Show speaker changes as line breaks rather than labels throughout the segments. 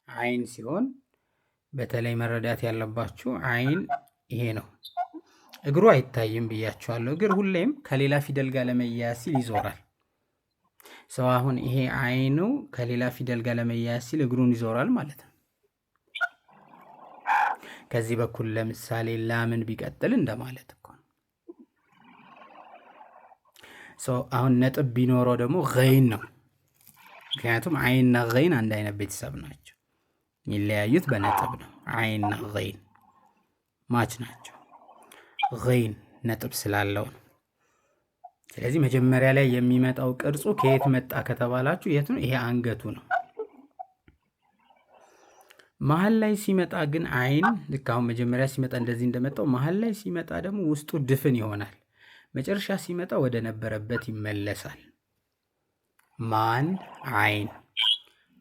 አይን ሲሆን በተለይ መረዳት ያለባችሁ አይን ይሄ ነው። እግሩ አይታይም ብያችኋለሁ። እግር ሁሌም ከሌላ ፊደል ጋር ለመያያዝ ሲል ይዞራል። ሰው አሁን ይሄ አይኑ ከሌላ ፊደል ጋር ለመያያዝ ሲል እግሩን ይዞራል ማለት ነው። ከዚህ በኩል ለምሳሌ ላምን ቢቀጥል እንደማለት እኮ ነው። አሁን ነጥብ ቢኖረው ደግሞ ገይን ነው። ምክንያቱም አይንና ገይን አንድ አይነት ቤተሰብ ናቸው። የሚለያዩት በነጥብ ነው። አይንና ገይን ማች ናቸው። ገይን ነጥብ ስላለው ነው። ስለዚህ መጀመሪያ ላይ የሚመጣው ቅርጹ ከየት መጣ ከተባላችሁ የት ነው? ይሄ አንገቱ ነው። መሀል ላይ ሲመጣ ግን አይን ልክ አሁን መጀመሪያ ሲመጣ እንደዚህ እንደመጣው መሀል ላይ ሲመጣ ደግሞ ውስጡ ድፍን ይሆናል። መጨረሻ ሲመጣ ወደ ነበረበት ይመለሳል። ማን አይን።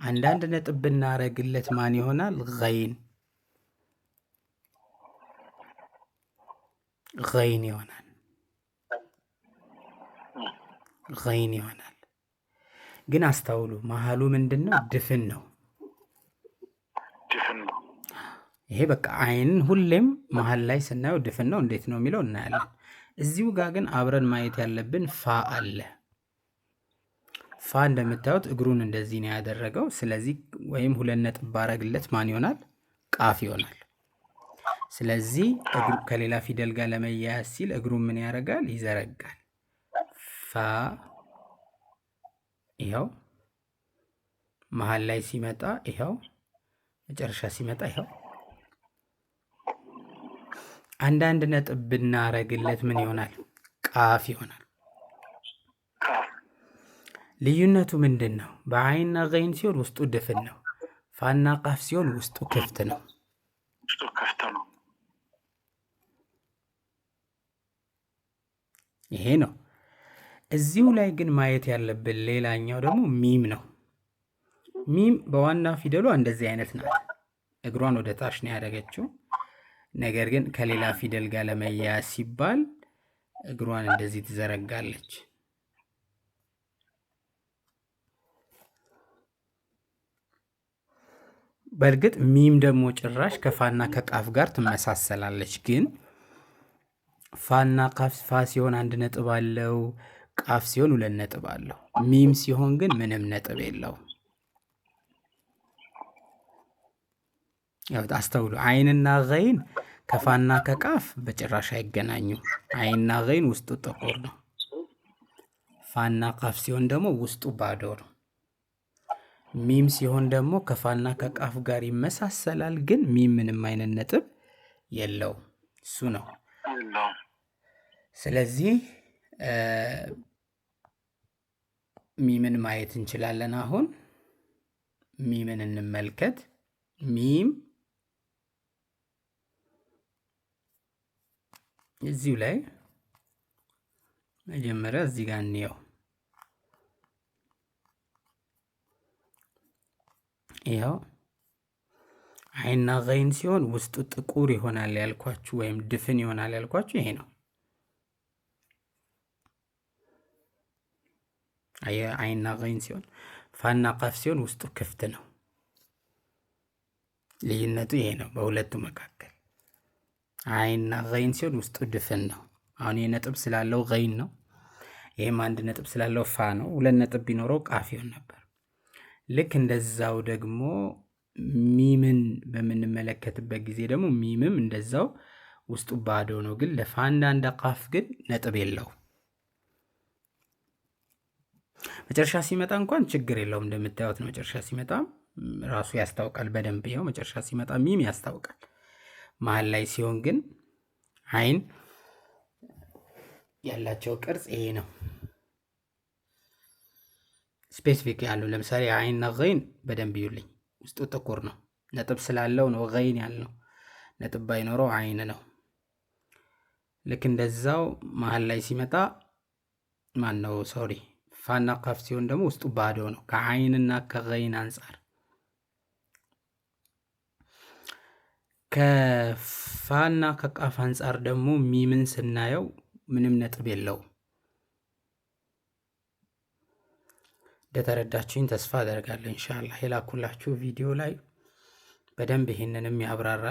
አንዳንድ ነጥብ ብናረግለት ማን ይሆናል? ገይን ገይን ይሆናል። ገይን ይሆናል። ግን አስታውሉ፣ መሀሉ ምንድን ነው? ድፍን ነው።
ድፍን ነው።
ይሄ በቃ አይንን ሁሌም መሀል ላይ ስናየው ድፍን ነው። እንዴት ነው የሚለው እናያለን። እዚሁ ጋር ግን አብረን ማየት ያለብን ፋ አለ። ፋ እንደምታዩት እግሩን እንደዚህ ነው ያደረገው። ስለዚህ ወይም ሁለት ነጥብ ባረግለት ማን ይሆናል? ቃፍ ይሆናል። ስለዚህ እግሩ ከሌላ ፊደል ጋር ለመያያዝ ሲል እግሩን ምን ያደርጋል? ይዘረጋል። ፋ ይኸው መሀል ላይ ሲመጣ ይኸው፣ መጨረሻ ሲመጣ ይኸው። አንዳንድ ነጥብ ብናረግለት ምን ይሆናል? ቃፍ ይሆናል።
ቃፍ።
ልዩነቱ ምንድን ነው? በአይንና ገይን ሲሆን ውስጡ ድፍን ነው። ፋና ቃፍ ሲሆን ውስጡ ክፍት ነው።
ውስጡ ክፍት ነው።
ይሄ ነው። እዚሁ ላይ ግን ማየት ያለብን ሌላኛው ደግሞ ሚም ነው። ሚም በዋና ፊደሏ እንደዚህ አይነት ናት። እግሯን ወደ ታች ነው ያደረገችው። ነገር ግን ከሌላ ፊደል ጋር ለመያያዝ ሲባል እግሯን እንደዚህ ትዘረጋለች። በእርግጥ ሚም ደግሞ ጭራሽ ከፋና ከቃፍ ጋር ትመሳሰላለች። ግን ፋና ቃፍ ፋ ሲሆን አንድ ነጥብ አለው፣ ቃፍ ሲሆን ሁለት ነጥብ አለው። ሚም ሲሆን ግን ምንም ነጥብ የለውም። ያው አስተውሉ። አይንና ገይን ከፋና ከቃፍ በጭራሽ አይገናኙም። አይንና ገይን ውስጡ ጥቁር ነው። ፋና ቃፍ ሲሆን ደግሞ ውስጡ ባዶ ነው። ሚም ሲሆን ደግሞ ከፋና ከቃፍ ጋር ይመሳሰላል፣ ግን ሚም ምንም አይነት ነጥብ የለውም። እሱ ነው።
የለውም።
ስለዚህ ሚምን ማየት እንችላለን። አሁን ሚምን እንመልከት። ሚም እዚሁ ላይ መጀመሪያ እዚህ ጋር እንየው። ይኸው አይንና ገይን ሲሆን ውስጡ ጥቁር ይሆናል ያልኳችሁ ወይም ድፍን ይሆናል ያልኳችሁ ይሄ ነው። አይንና ገይን ሲሆን፣ ፋና ቃፍ ሲሆን ውስጡ ክፍት ነው። ልዩነቱ ይሄ ነው በሁለቱ መካከል። አይንና ገይን ሲሆን ውስጡ ድፍን ነው። አሁን ይሄ ነጥብ ስላለው ገይን ነው። ይሄም አንድ ነጥብ ስላለው ፋ ነው። ሁለት ነጥብ ቢኖረው ቃፍ ይሆን ነበር። ልክ እንደዛው ደግሞ ሚምን በምንመለከትበት ጊዜ ደግሞ ሚምም እንደዛው ውስጡ ባዶ ነው፣ ግን ለፋና እንደ ቃፍ ግን ነጥብ የለው። መጨረሻ ሲመጣ እንኳን ችግር የለውም፣ እንደምታዩት ነው። መጨረሻ ሲመጣ ራሱ ያስታውቃል በደንብ። ይኸው መጨረሻ ሲመጣ ሚም ያስታውቃል። መሀል ላይ ሲሆን ግን አይን ያላቸው ቅርጽ ይሄ ነው። specific ያለው ለምሳሌ አይንና ገይን በደንብ ይዩልኝ። ውስጡ ጥቁር ነው፣ ነጥብ ስላለው ነው ገይን ያልነው። ነጥብ ባይኖረው አይን ነው። ልክ እንደዛው መሀል ላይ ሲመጣ ማን ነው sorry፣ ፋና ቃፍ ሲሆን ደግሞ ውስጡ ባዶ ነው ከአይንና ከገይን አንጻር። ከፋና ከቃፍ አንጻር ደግሞ ሚምን ስናየው ምንም ነጥብ የለውም። እንደተረዳችሁኝ ተስፋ አደርጋለሁ። ኢንሻአላህ የላኩላችሁ ቪዲዮ ላይ በደንብ ይህንንም ያብራራል።